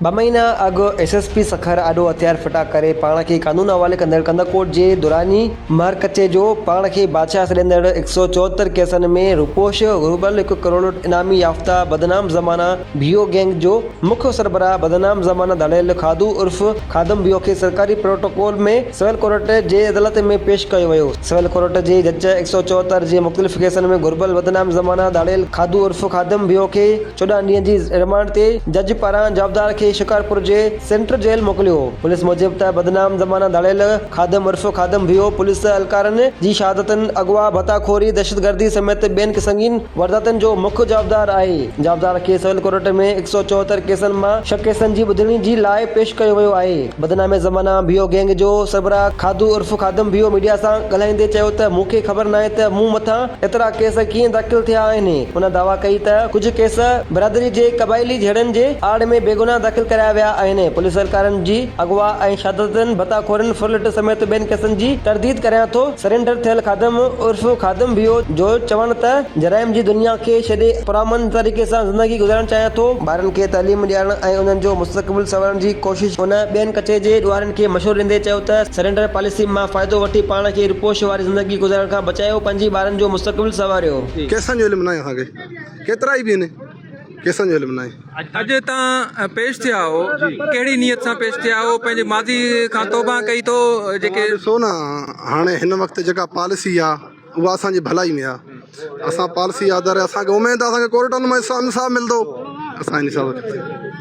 ٻه مهينا اڳ ايس ايس پي سکر آڏو هٿيار ڦٽا ڪري پاڻ کي قانون حوالي ڪندڙ ڪنڌڪوٽ جي دراني مهر ڪچي جو پاڻ کي بادشاهه سڏيندڙ 174 ڪيسن ۾ روپوش گهربل هڪ ڪروڙ انعامي يافته بدنام زمانه ڀيو گينگ جو مک سربراهه بدنام زمانه ڌاڙيل خادو عرف خادم ڀيو کي سرڪاري پروٽوڪول ۾ سول ڪورٽ جي عدالت ۾ پيش ڪيو ويو. سول ڪورٽ جي جج 174 جي مختلف ڪيسن ۾ گهربل بدنام زمانه ڌاڙيل خادو عرف خادم ڀيو کي 14 ڏينهن جي رمانڊ تي جج پاران جوابدار کي شڪارپور جي سينٽر جيل موڪليو. پوليس موجب ته بدنام زمانه ڌاڙيل خادم عرف خادم ڀيو پوليس اهلڪارن جي شهادتن، اغوا، ڀتا خوري، دهشتگردي سميت ٻين سنگين وارداتن جو مک جوابدار آهي. جوابدار کي سول ڪورٽ ۾ 174 ڪيسن مان ڇهه ڪيسن جي ٻڌڻي جي لاء پيش ڪيو ويو آهي. بدنام زمانه ڀيو گينگ جو سربراهه کاڌو عرف خادم ڀيو ميڊيا سان ڳالهائيندي چيو ته مون کي خبر ناهي ته مون مٿان ايترا ڪيس ڪيئن داخل ٿيا آهن. هن دعويٰ ڪئي ته ڪجهه ڪيس برادري جي قبائلي جهيڙن جي آڙ ۾ بيگناهه داخل ڪرايا ويا آهن. پوليس اهلڪارن جي اغوا ۽ شهادتن، ڀتاخورين، ڦرلٽ سميت ٻين ڪيسن جي ترديد ڪريان ٿو. سرينڊر ٿيل خادم عرف خادم ڀيو جو چوڻ ته جرائم جي دنيا کي ڇڏي پرامن طريقي سان زندگي گذارڻ چاهيان ٿو، ٻارن کي تعليم ڏيارڻ ۽ انهن جو مستقبل سنوارڻ جي ڪوشش هن ٻين ڪچي جي ڏوهارين کي مشورو ڏيندي چيو ته سرينڊر پاليسي مان فائدو وٺي پاڻ کي روپوش واري زندگي گذارڻ کان بچايو پنهنجي ٻارن جو مستقبل سنواريو. ڪيسن جو علم ناهي اسان کي ڪيترا ئي به آهن ڪيسن جو علم ناهي. اڄ تان پيش ٿيا آهو ڪهڙي نيت سان پيش ٿيا آهو پنهنجي ماضي کان توبه ڪئي تو جيڪي. ڏسو نه هاڻي هن وقت جيڪا پاليسي آ اها اسان جي ڀلائي ۾ آ اسان پاليسي آڌار اسان کي اميد آ اسان کي ڪورٽن مان انصاف ملندو اسان انصاف.